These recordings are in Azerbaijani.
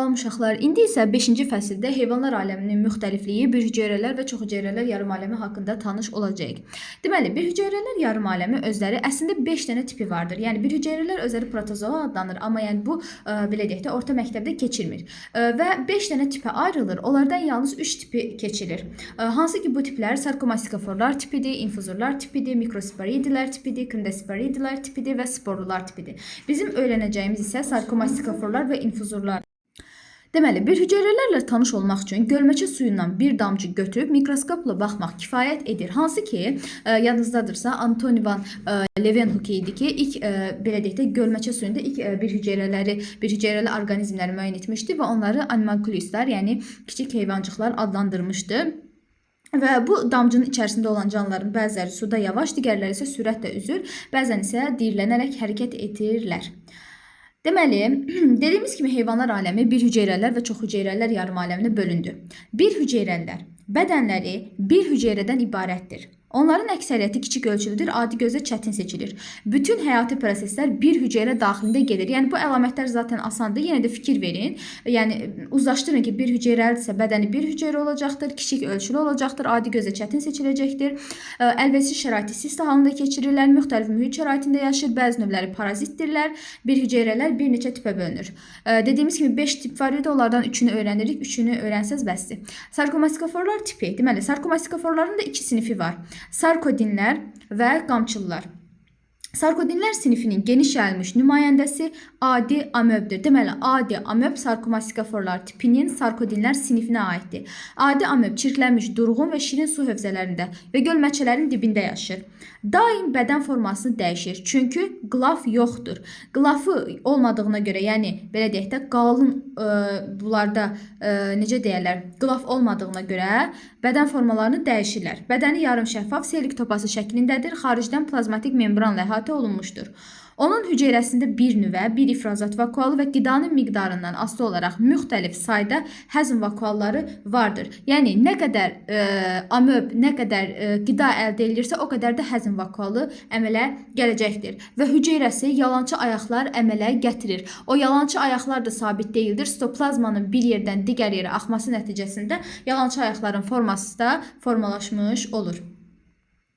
Salam uşaqlar. İndi isə 5-ci fəsildə heyvanlar aləminin müxtəlifliyi, bir hüceyrələr və çox hüceyrələr yarım aləmi haqqında tanış olacağıq. Deməli, bir hüceyrələr yarım aləmi özləri əslində 5 dənə tipi vardır. Yəni bir hüceyrələr özləri protozoa adlanır, amma yəni bu belə deyək də orta məktəbdə keçilmir. Və 5 dənə tipə ayrılır. Onlardan yalnız 3 tipi keçilir. Hansı ki bu tiplər sarkomastikoforlar tipidir, infuzorlar tipidir, mikrosporidilər tipidir, krindosporidilər tipidir və sporlular tipidir. Bizim öyrənəcəyimiz isə sarkomastikoforlar və infuzorlar. Deməli, bir hüceyrələrlə tanış olmaq üçün gölməçə suyundan bir damcı götürüb mikroskopla baxmaq kifayət edir. Hansı ki, yadınızdadırsa, Antoni van Leeuwenhoek idi ki, ilk belə deyək də gölməçə suyunda ilk bir hüceyrələri, bir hüceyrəli orqanizmləri müəyyən etmişdi və onları animalkuluslar, yəni kiçik heyvancıqlar adlandırmışdı. Və bu damcının içərisində olan canlıların bəziləri suda yavaş, digərləri isə sürətlə üzür, bəzən isə diyirlənərək hərəkət edirlər. Deməli, dediyimiz kimi heyvanlar aləmi bir hüceyrələr və çox hüceyrələr yarım aləminə bölündü. Bir hüceyrələr bədənləri bir hüceyrədən ibarətdir. Onların əksəriyyəti kiçik ölçülüdür, adi gözə çətin seçilir. Bütün həyati proseslər bir hüceyrə daxilində gedir. Yəni bu əlamətlər zaten asandır. Yenə də fikir verin. Yəni uzlaşdırın ki, bir hüceyrəlidirsə bədəni bir hüceyrə olacaqdır, kiçik ölçülü olacaqdır, adi gözə çətin seçiləcəkdir. Əlverişsiz şəraiti sista halında keçirirlər, müxtəlif mühit şəraitində yaşayır, bəzi növləri parazitdirlər. Bir hüceyrələr bir neçə tipə bölünür. Dediyimiz kimi 5 tip var idi, onlardan 3-ünü öyrənirik, 3-ünü öyrənsəz bəsdir. Sarkomastikoforlar tipi. Deməli, sarkomastikoforların da iki sinifi var. Sarkodinlər və qamçılılar. Sarkodinlər sinifinin geniş yayılmış nümayəndəsi adi amöbdür. Deməli, adi amöb sarkomastikoforlar tipinin sarkodinlər sinifinə aiddir. Adi amöb çirklənmiş durğun və şirin su hövzələrində və gölməçələrin dibində yaşayır. Daim bədən formasını dəyişir. Çünki qlaf yoxdur. Qlafı olmadığına görə, yəni belə deyək də qalın bunlarda necə deyərlər, qlaf olmadığına görə bədən formalarını dəyişirlər. Bədəni yarım şəffaf selik topası şəklindədir. Xaricdən plazmatik membranla əhatə olunmuşdur. Onun hüceyrəsində bir nüvə, bir ifrazat vakualı və qidanın miqdarından asılı olaraq müxtəlif sayda həzm vakualları vardır. Yəni nə qədər amöb, nə qədər qida əldə edirsə, o qədər də həzm vakualı əmələ gələcəkdir. Və hüceyrəsi yalançı ayaqlar əmələ gətirir. O yalançı ayaqlar da sabit deyildir. Sitoplazmanın bir yerdən digər yerə axması nəticəsində yalançı ayaqların forması da formalaşmış olur.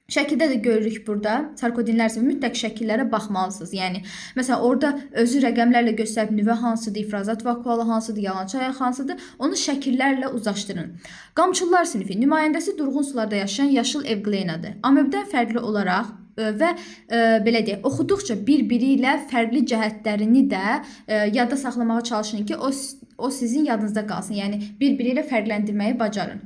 Şəkildə də görürük burada. Sarkodinlər isə mütləq şəkillərə baxmalısınız. Yəni məsələn orada özü rəqəmlərlə göstərib nüvə hansıdır, ifrazat vakualı hansıdır, yalançı ayaq hansıdır, onu şəkillərlə uzlaşdırın. Qamçılılar sinifi nümayəndəsi durğun sularda yaşayan yaşıl evglenadır. Amöbdən fərqli olaraq və belə deyək, oxuduqca bir-biri ilə fərqli cəhətlərini də yadda saxlamağa çalışın ki, o sizin yadınızda qalsın. Yəni bir-biri ilə fərqləndirməyi bacarın.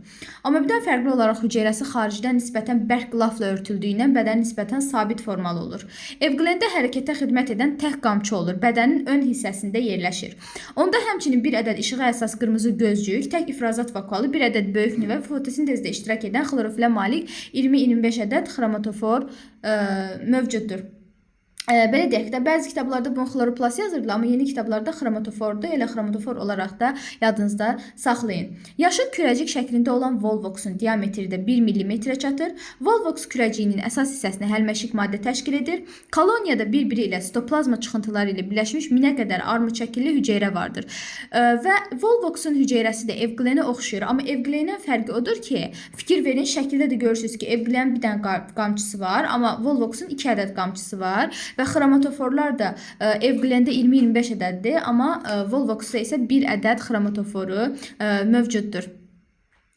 Amöbdən fərqli olaraq hüceyrəsi xaricdən nisbətən bərk qlafla örtüldüyündən bədən nisbətən sabit formalı olur. Evglendə hərəkətə xidmət edən tək qamçı olur. Bədənin ön hissəsində yerləşir. Onda həmçinin bir ədəd işığa əsas qırmızı gözcük, tək ifrazat vakualı, bir ədəd böyük nüvə, fotosintezdə iştirak edən xlorofilə malik 20-25 ədəd xromatofor mövcuddur. Belə deyək də, bəzi kitablarda bunu xloroplast yazırdılar, amma yeni kitablarda xromatofordur. Elə xromatofor olaraq da yadınızda saxlayın. Yaşıl kürəcik şəklində olan Volvoxun diametri də 1 mm-ə çatır. Volvox kürəciyinin əsas hissəsini həlməşik maddə təşkil edir. Koloniyada bir-biri ilə sitoplazma çıxıntıları ilə birləşmiş 1000-ə qədər armud şəkilli hüceyrə vardır. Və Volvoxun hüceyrəsi də evglenə oxşayır, amma evglendən fərqi odur ki, fikir verin, şəkildə də görürsünüz ki, evglenin bir dənə qamçısı var, amma Volvoxun 2 ədəd qamçısı var. Və xromatoforlar da evglendə 20-25 ədəddir, amma Volvoxda isə 1 ədəd xromatoforu mövcuddur.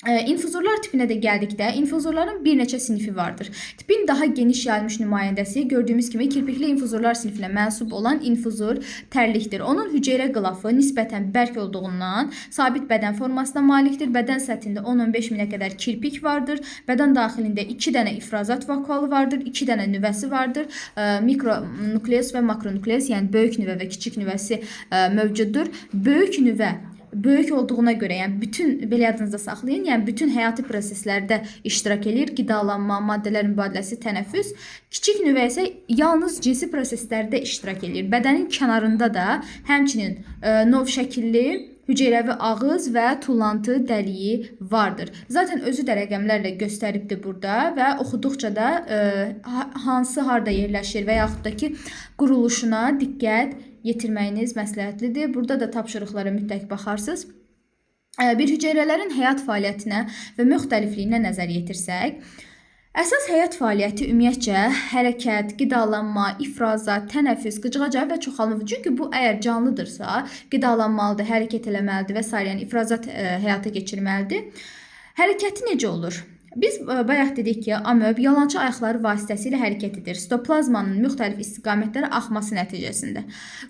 İnfuzorlar tipinə də gəldikdə, infuzorların bir neçə sinifi vardır. Tipin daha geniş yayılmış nümayəndəsi gördüyümüz kimi kirpikli infuzorlar sinifinə mənsub olan infuzor tərlikdir. Onun hüceyrə qılafı nisbətən bərk olduğundan sabit bədən formasına malikdir. Bədən səthində 10-15 minə qədər kirpik vardır. Bədən daxilində 2 dənə ifrazat vakualı vardır, 2 dənə nüvəsi vardır. Mikronukleus və makronukleus, yəni böyük nüvə və kiçik nüvəsi mövcuddur. Böyük nüvə böyük olduğuna görə, yəni bütün belə yadınızda saxlayın, yəni bütün həyati proseslərdə iştirak eləyir, qidalanma, maddələr mübadiləsi, tənəffüs. Kiçik nüvə isə yalnız cinsi proseslərdə iştirak eləyir. Bədənin kənarında da həmçinin nov şəkilli hüceyrəvi ağız və tullantı dəliyi vardır. Zaten özü də rəqəmlərlə göstəribdir burada və oxuduqca da hansı harda yerləşir və yaxud da ki quruluşuna diqqət yetirməyiniz məsləhətlidir. Burada da tapşırıqlara mütləq baxarsınız. Bir hüceyrələrin həyat fəaliyyətinə və müxtəlifliyinə nəzər yetirsək, əsas həyat fəaliyyəti ümumiyyətcə hərəkət, qidalanma, ifrazat, tənəffüs, qıcığa cavab və çoxalma. Çünki bu əgər canlıdırsa, qidalanmalıdır, hərəkət eləməlidir və sair, yəni ifrazat həyata keçirməlidir. Hərəkəti necə olur? Biz bayaq dedik ki, amöb yalançı ayaqları vasitəsilə hərəkət edir. Sitoplazmanın müxtəlif istiqamətlərə axması nəticəsində.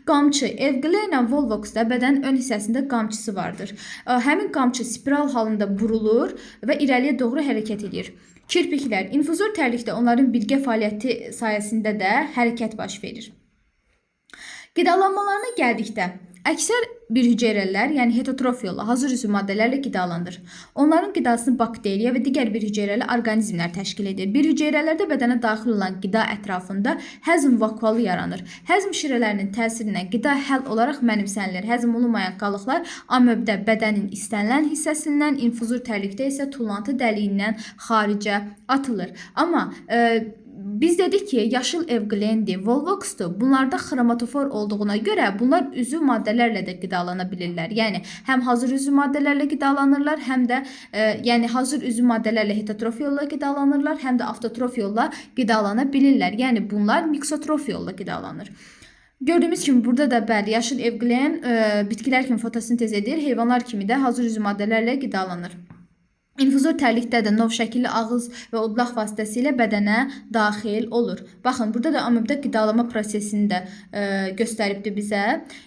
Qamçı, Evglena volvoxda bədənin ön hissəsində qamçısı vardır. Həmin qamçı spiral halında burulur və irəliyə doğru hərəkət edir. Kirpiklər, infuzor tərlikdə onların birgə fəaliyyəti sayəsində də hərəkət baş verir. Qidalanmalarına gəldikdə, əksər bir hüceyrələr, yəni heterotrof yolla hazır üzvü maddələrlə qidalanır. Onların qidasını bakteriya və digər bir hüceyrəli orqanizmlər təşkil edir. Bir hüceyrələrdə bədənə daxil olan qida ətrafında həzm vakuolu yaranır. Həzm şirələrinin təsirindən qida həll olaraq mənimsənilir. Həzm olunmayan qalıqlar amöbdə bədənin istənilən hissəsindən, infuzor tərlikdə isə tullantı dəliyindən xaricə atılır. Amma biz dedik ki, yaşıl evglendi, volvoxdur. Bunlarda xromatofor olduğuna görə bunlar üzv maddələrlə də qidalana bilirlər. Yəni həm hazır üzv maddələrlə qidalanırlar, həm də yəni hazır üzv maddələrlə heterotrof yolla qidalanırlar, həm də avtotrof yolla qidalana bilirlər. Yəni bunlar miksotrof yolla qidalanır. Gördüyümüz kimi burada da bəli, yaşıl evglen bitkilər kimi fotosintez edir, heyvanlar kimi də hazır üzv maddələrlə qidalanır. İnfuzor tərlikdə də nov şəkilli ağız və odlaq vasitəsilə bədənə daxil olur. Baxın, burada da amöbdə qidalanma prosesini də göstəribdir bizə.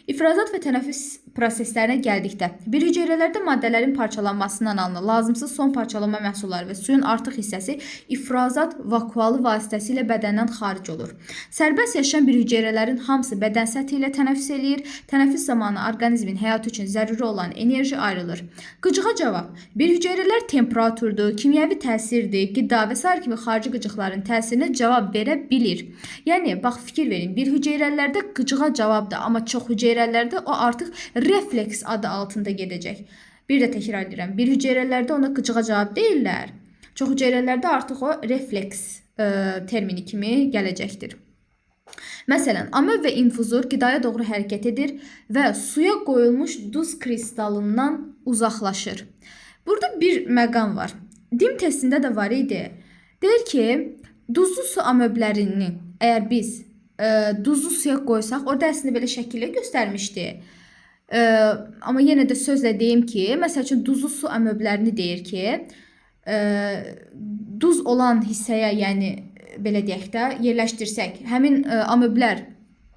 İfrazat və tənəffüs proseslərinə gəldikdə, bir hüceyrələrdə maddələrin parçalanmasından alınan lazımsız son parçalama məhsulları və suyun artıq hissəsi ifrazat vakualı vasitəsilə bədəndən xaric olur. Sərbəst yaşayan bir hüceyrələrin hamısı bədən səthi ilə tənəffüs eləyir. Tənəffüs zamanı orqanizmin həyatı üçün zəruri olan enerji ayrılır. Qıcığa cavab. Bir hüceyrələr temperaturdur, kimyəvi təsirdir, qida və sair kimi xarici qıcıqların təsirinə cavab verə bilir. Yəni, bax, fikir verin, bir hüceyrələrdə qıcığa cavabdır, amma çox hüceyrələrdə o artıq refleks adı altında gedəcək. Bir də təkrar edirəm, bir hüceyrələrdə ona qıcığa cavab deyirlər. Çox hüceyrələrdə artıq o refleks termini kimi gələcəkdir. Məsələn, amöb və infuzor qidaya doğru hərəkət edir və suya qoyulmuş duz kristalından uzaqlaşır. Burada bir məqam var. DİM testində də var idi. Deyir ki, duzlu su amöblərini əgər biz duzlu suya qoysaq, orada əslində belə şəkillə göstərmişdi. Amma yenə də sözlə deyim ki, məsəl üçün duzlu su amöblərini deyir ki, duz olan hissəyə, yəni belə deyək də, yerləşdirsək, həmin amöblər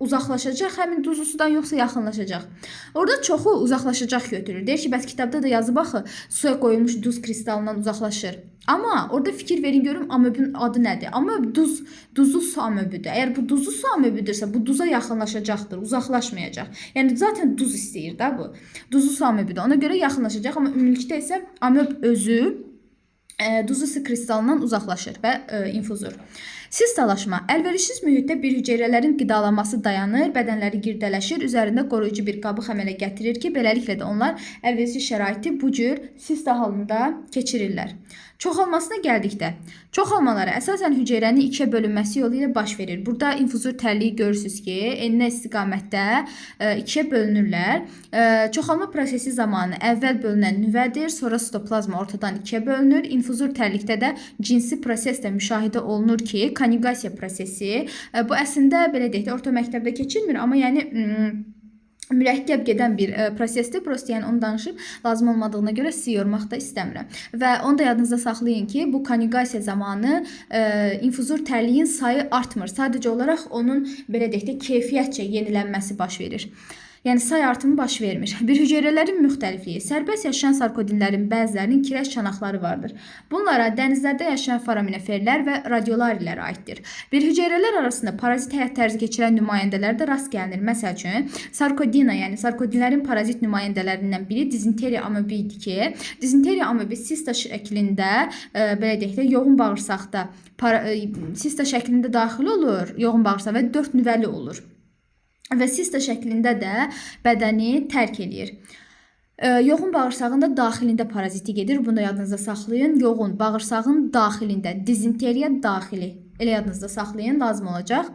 uzaqlaşacaq həmin duzlu sudan yoxsa yaxınlaşacaq? Orada çoxu uzaqlaşacaq götürür. Deyir ki, bəs kitabda da yazıb axı, suya qoyulmuş duz kristalından uzaqlaşır. Amma orada fikir verin görüm amöbün adı nədir? Amöb duzlu su amöbüdür. Əgər bu duzlu su amöbüdürsə, bu duza yaxınlaşacaqdır, uzaqlaşmayacaq. Yəni zaten duz istəyir də bu. Duzlu su amöbüdür. Ona görə yaxınlaşacaq, amma ümumilikdə isə amöb özü duzlu su kristalından uzaqlaşır və infuzor. Sistalaşma. Əlverişsiz mühitdə bir hüceyrələrin qidalanması dayanır, bədənləri girdələşir, üzərində qoruyucu bir qabıq əmələ gətirir ki, beləliklə də onlar əlverişsiz şəraiti bu cür sista halında keçirirlər. Çoxalmasına gəldikdə, çoxalmaları əsasən hüceyrənin ikiyə bölünməsi yolu ilə baş verir. Burada infuzor tərliyi görürsünüz ki, eninə istiqamətdə ikiyə bölünürlər. Çoxalma prosesi zamanı əvvəl bölünən nüvədir, sonra sitoplazma ortadan ikiyə bölünür. İnfuzor tərlikdə də cinsi proses də müşahidə olunur ki, konjugasiya prosesi. Bu əslində belə deyək də orta məktəbdə keçilmir, amma yəni mürəkkəb gedən bir prosesdir. Prosta yəni onu danışıb lazım olmadığına görə sizi yormaq da istəmirəm. Və onu da yadınızda saxlayın ki, bu konjugasiya zamanı infuzor tərliyin sayı artmır. Sadəcə olaraq onun belə deyək də keyfiyyətcə yenilənməsi baş verir. Yəni say artımı baş vermir. Bir hüceyrələrin müxtəlifliyi. Sərbəst yaşayan sarkodinlərin bəzilərinin kirəc çanaqları vardır. Bunlara dənizlərdə yaşayan foraminiferlər və radiolarilər aiddir. Bir hüceyrələr arasında parazit həyat tərzi keçirən nümayəndələr də rast gəlinir. Məsəl üçün, sarkodina, yəni sarkodinlərin parazit nümayəndələrindən biri dizenteriya amöbi idi ki, dizenteriya amöbi sista şəklində, belə deyək də, yoğun bağırsaqda sista şəklində daxil olur, yoğun bağırsaq və 4 nüvəli olur. Və sista şəklində də bədəni tərk eləyir. Yoğun bağırsağın da daxilində paraziti gedir. Bunu da yadınızda saxlayın. Yoğun bağırsağın daxilində dizenteriya daxili. Elə yadınızda saxlayın, lazım olacaq.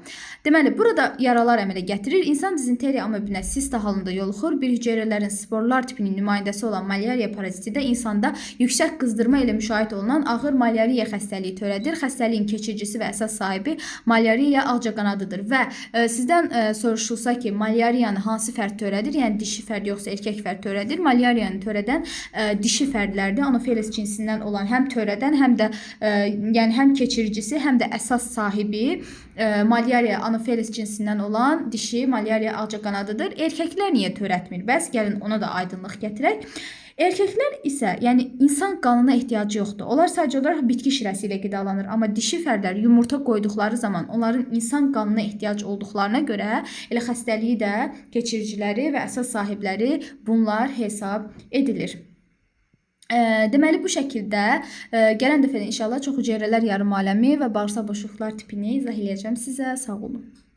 Deməli, burada yaralar əmələ gətirir. İnsan dizenteriya amöbünə sista halında yoluxur. Bir hüceyrələrin sporlar tipinin nümayəndəsi olan malyariya paraziti də insanda yüksək qızdırma ilə müşayiət olunan ağır malyariya xəstəliyi törədir. Xəstəliyin keçiricisi və əsas sahibi malyariya ağcaqanadıdır. Və sizdən soruşulsa ki, malyariyanı hansı fərd törədir? Yəni dişi fərd yoxsa erkək fərd törədir? Malyariyanı törədən dişi fərdlərdir. Anopheles cinsindən olan həm törədən, həm də yəni həm keçiricisi, həm də əsas sahibi malyariya Anopheles cinsindən olan dişi malyariya ağcaqanadıdır. Erkəklər niyə törətmir? Bəs gəlin ona da aydınlıq gətirək. Erkəklər isə, yəni insan qanına ehtiyacı yoxdur. Onlar sadəcə olaraq bitki şirəsi ilə qidalanır. Amma dişi fərdlər yumurta qoyduqları zaman onların insan qanına ehtiyac olduqlarına görə elə xəstəliyi də keçiriciləri və əsas sahibləri bunlar hesab edilir. Deməli bu şəkildə gələn dəfə də inşallah çox hüceyrələr yarım aləmi və bağırsaq boşluqlar tipini izah eləyəcəm sizə. Sağ olun.